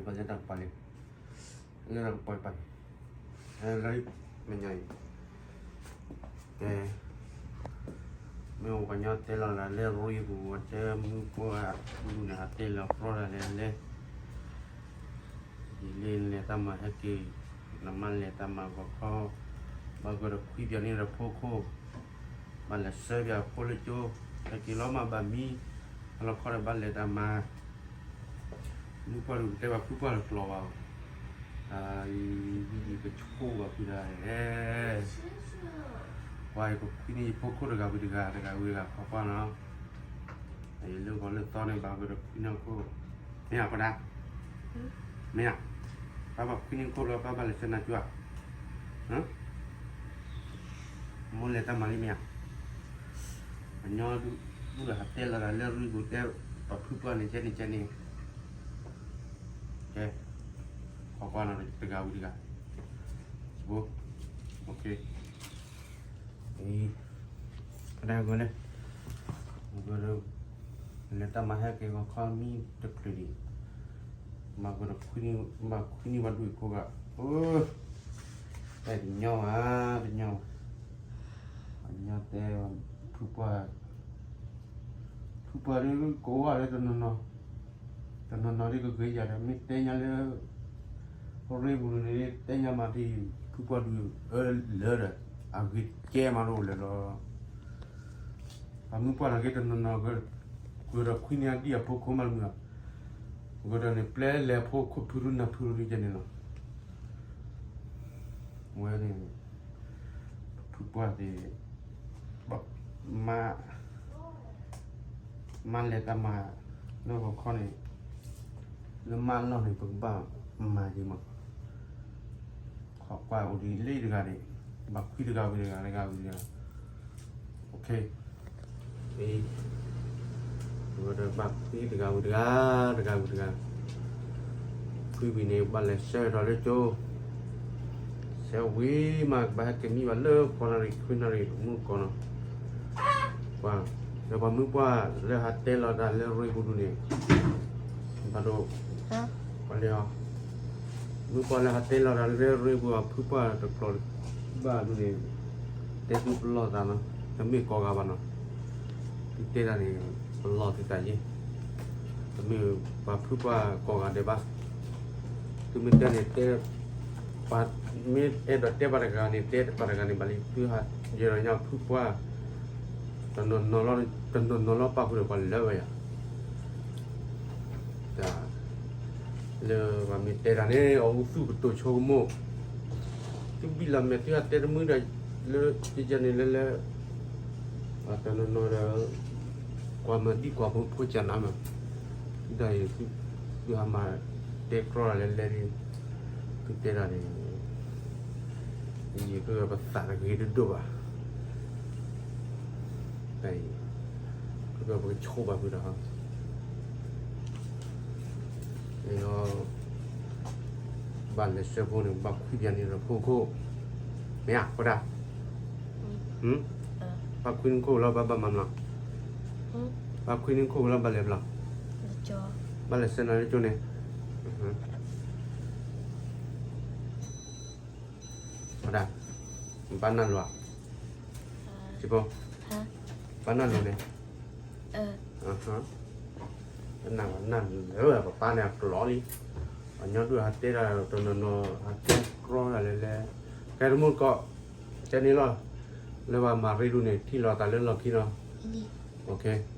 ပလဲၤတၢ်ကပၤလံ, လၢတၢ်ကပၤပၤန့ၣ်, လၢမ့ၢ်ညီအံၤ, ကဲ, မ့ၢ်ပှၤကညီတဲလီၤလၢလၢရ့ပူၤ ပှၤတဲမုၢ်ပှၢ်ဒူၣ်န့ၣ် ဟးတဲလီၤကြီဒၣ်လဲာ်လဲၣ်, ဒ်လဲၣ်လဲၤတၢ်မၤဟဲက့ၤ, နမါလဲၤတၢ်မၤဂီၤခီ, ဘၣ်ဂီၤဒီးခွံပၠးန့ၢ်ဒီးဖိခိၣ်, ဘၣ်လဲၤဆှၢပၠးဖိလၢကၠိ, ဟဲက့ၤလီၤမးဘၣ်မံ, ဟါလီၤခီဒီးဘၣ်လဲၤတၢ်မၤ မုၢ်ပှၢ်ဒူၣ်တဲဘၣ်ဖုပှၢ်တကျိၤဘၣ်, အံၤ ကဆိၣ်ဘၣ်ဖုဒၣ်, ပှၤအံၤ ပခွံန့ၢ်ယဖိခိၣ်တဂၤဝံၤတဂၤ တဂၤဝံၤတဂၤ ခိးကွၢ်နီၤ, အံၤလၢဂီၤလၢသီန့ၣ် ဘၣ်ဂီၤဒီးခွံန့ၢ်ခိၣ်, မ့ၢ်ဧါ ပှၤဒၣ်, မ့ၢ်ဧါ, ပၢ်ဘၣ်ခွံန့ၢ်ခိၣ်လီၤ ပၢ်ဘၣ်လဲၤဆှၢနၤကၠိဧါ မိၢ်လဲၤတၢ်မၤလံမ့ၢ်ဧါ, ပှၤကညီဒူၣ်ဟးတဲလီၤတၢ်လၢရ့ပူၤတဲ, ပှၤဖုပှၢ်န့ၣ်ကဲန့ၣ်ကဲန့ၣ်, ကဲ, ခိးကွၢ်နီၤ တဂၤဝံၤတဂၤ, ဘိ, အံၤ, ကဒၣ်ဂီၤလၢ, လဲၤတၢ်မၤဟဲက့ၤဂီၤခီမံတချုးဒံး, မၤကဒီးခွံနံၣ်, မၤခွံနံၣ်ဝဲဒူၣ်အံၤကိးဂၤ, အိ, တညီဘၣ်, တညီဘၣ်, ပှၤကညီတဲ, ဖုပှၢ်, ဖုပှၢ်ဒ်ကိးဂၤလၢတနီၤနီၤ, တနီၤနီၤဒ်ကဂ့ၤယၤဒီး မ့ၢ်တဲညါလၢ ရ့ပူၤန့ၣ် တဲညါမးဒ် ဖုပှၢ်ဒုးအၢလၢဒီး အဂ့ၤကဲမးတအိၣ်လၢၤလီၤ. ပှၤမုၢ်ပှၢ်လီၤက့ၤတနီၤနီၤ, ဂဲၤဒီးခွံနံၣ်အဒံၣ်အဖိခိၣ်မးတမုာ်, ဂဲၤဒီးန့ၣ် ပျဲလဲၤအဖိခိၣ်ဖုရူနၢ်ဖုရူဒ်ကဲန့ၣ်လီၤ. ဝဲန့ၣ် ဖုပှၢ်သ့ၣ် မါ မါလဲၤတၢ်မၤ လၢဂီၤခီန့ၣ် လၢမါလီၢ်န့ၣ် ပကဘၣ်မၤက့ၤမး, ခိးကွၢ်အိၣ်ဒ်လၢတဂၤန့ၣ် ဘၣ်ခွံတဂၤဝံၤတဂၤ တဂၤဝံၤတဂၤ, ဝဲဒီးဘၣ်ခွံတဂၤဝံၤတဂၤ တဂၤဝံၤတဂၤ, ခွံဝံၤန့ၣ် ဘၣ်လဲၤဆှၢဒီးလၢကၠိ, ဆှၢဝံၤမး ကဘၣ်ဟဲက့ၤမံဘၣ်လၢ ဃိးနၣ်ရံၣ် ခွံနၣ်ရံၣ် မုၢ်ကီၢ်နီၤ, ပှၤ, ဒီးပှၤမုၢ်ပှၢ်လၢဟးတဲလီၤတၢ်လၢရ့ပူၤဒူၣ်န့ၣ်, ဘၣ်ဒိ, ပှၤလဲၤအီၤ, မုၢ်ပှၢ်လၢဟးတဲလီၤတၢ်လၢရ့ပူၤအဖုပှၢ်တကျိၤဘၣ်ဒူၣ်န့ၣ်, တဲသုပလီၢ်သးနီၤ, တမ့ၢ်ကိးဂၤဘၣ်နီၤ, သုတဲတၢ်န့ၣ် ပလီၢ်သုသးယ့ၣ်, တမ့ၢ်ပှၤဖုပှၢ်ကိးဂၤဒဲးဘၣ်, သုမ့ၢ်တဲန့ၣ်တဲ, ပှၤမ့ၢ်အဲၣ်ဒိးတဲပှၤတဂၤန့ၣ် တဲပှၤတဂၤန့ၣ်ဘၣ်လံ, သုဟးယဲၢ်ဒီးညါဖုပှၢ်, တနီၤနီၤလီၤ, တနီၤနီၤလီၤပာ်ဃုာ်ဒီးပှၤလၢဝဲယၤ တၢ်, လၢပှၤမ့ၢ်တဲတၢ်န့ၣ် အီၣ်အူသူၣ်ကတိၤဆိကမိၣ်, သုဘံၣ်လီၤမဲာ်သုဟးတဲတမုာ်ဒီး, လၢကကဲန့ၣ်လၢလၢ, တနီၤနီၤဒီး, ကွၢ်မၤဒံၣ်ကွၢ်ဖိဖိကနၤမး, ဒ်အံၤ, သုဟးမၤတဲကြီတၢ်လဲၤလဲၤလံ, သုတဲတၢ်န့ၣ်, ယကပသးတဂ့ၤတဒိၣ်ဘၣ် တၢ်အံၤ, ပကဆိၣ်ဘၣ်ဖုဒီး, လၢ, ဘၣ်လဲၤဆှၢဖိန့ၣ် ဘၣ်ခွံပၠးန့ၣ်ဒီးဖိခိၣ်, မ့ၢ်ဧါ ဖိဒၣ်, ဘၣ်ခွံနံၣ်ခိၣ်လီၤ ဘၣ်ဘၣ်မၤမး, ဘၣ်ခွံနံၣ်ခိၣ်လီၤ ဘၣ်လဲၤဘျီ, ဘၣ်လဲၤဆှၢနၤလၢကၠိန့ၣ် ဝဲဒၣ်, ဘၣ်နၢ်လိၤဧါ, ဘၣ်နၢ်လိၤန့ၣ်, နၢ်လိၤ ပပၢ်န့ၣ်အကျိၤလံ, ပှၤကညီဒုးဟးတဲတၢ်တနီၤနီၤ ဟးတဲကြီတၢ်လဲၤလဲၤ, ကဲတမူတကိး, ကဲန့ၣ်လီၤ, လၢပှၤမၤရ့ဒိၣ်န့ၣ် ထံၣ်လိာ်သးလၢလီၢ်ခံလီၤ, အ